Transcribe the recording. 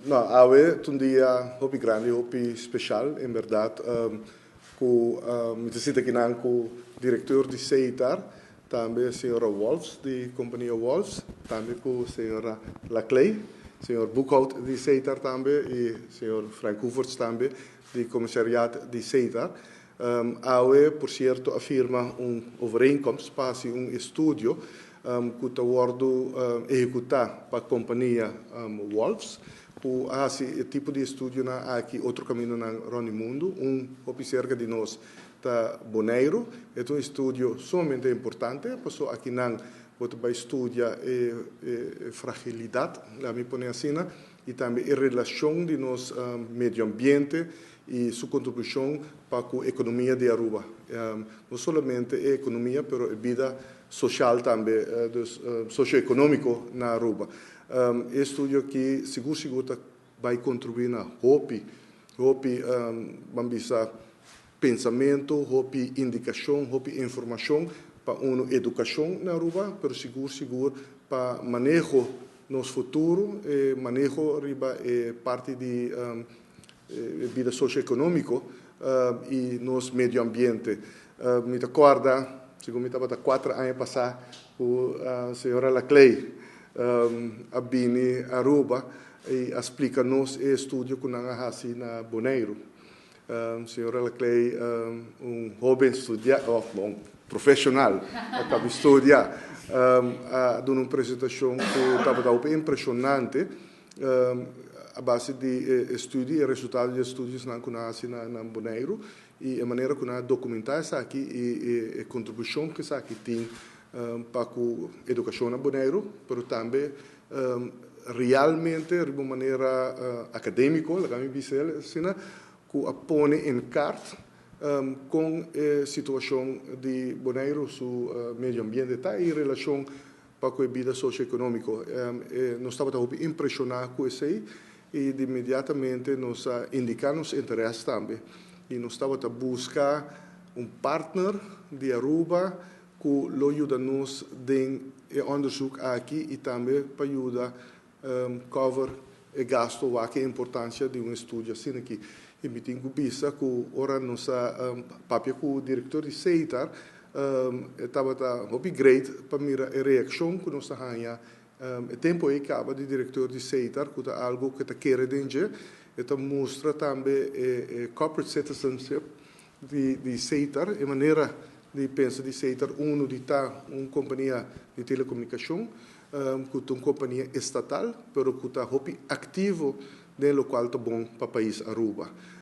No, awe ta un dia hopi grandi, hopi special, en berdad, cu mi ta sinta akinan cu director di Setar, tambe señora Wolfs di compania Wolfs, tambe cu señora Laclay, señor Boekhout di Setar tambe y señor Frank Hoeverts tambe di comisariaat di Setar. Awe, por cierto, a firma un overeenkomst pa haci un estudio cu ta wordo ehecuta pa compania Wolfs, cu a haci e tipo di estudionan aki otro camindonan rond di mundo. Un hopi cerca di nos ta Bonaire. E ta un estudio sumamente importante, paso akinan bo ta bay studia e fragilidad, laat mi pone asina, y tambe e relacion di nos medio ambiente y su contribucion pa cu economia di Aruba. No solamente e economia, pero e bida social tambe, dus socioeconomico na Aruba. E estudio aki sigur sigur ta bay contribui na hopi, hopi, ban bisa, pensamento, hopi indicacion, hopi informacion pa un educacion na Aruba, pero sigur sigur pa maneho nos futuro, e maneho riba e parti di bida socioeconomico y nos medio ambiente. Mi ta corda, segun mi tabata 4 aña pasa, cu señora Laclay a bini Aruba y a splica nos e estudio cu nan a haci na Bonaire. Señora Laclay, un hoben studia, of bon, profesional, a caba studia, a duna un presentacion cu tabata impresionante, a base di estudio y resultado di estudionan cu nan a haci na Bonaire y e manera cu nan a documenta esaki y e contribucion cu esaki tin pa e educacion na Bonaire, pero tambe realmente di un manera academico, laga mi bisa asina, cu a pone in kaart cu e situacion di Bonaire, su medio ambiente ta en relacion pa e bida socioeconomico. Nos tabata impresiona cu esey y inmediatamente nos a indica nos interes tambe. Y nos tabata busca un partner di Aruba cu lo yuda nos den e onderzoek aki y tambe pa yuda cover e gasto, wak e importancia di un estudio asina aki. Y mi tin cu bisa cu ora nos a papia cu director di Setar, tabata hopi great pa mira e reaccion cu nos a haya e tempo ey caba di director di Setar, cu ta algo cu ta kere den dje, e ta mustra tambe e corporate citizenship di Setar, e manera di pensa di Setar, uno di ta un compania di telecomunicacion, cu ta un compania estatal, pero cu ta hopi activo den locual ta bon pa pais Aruba.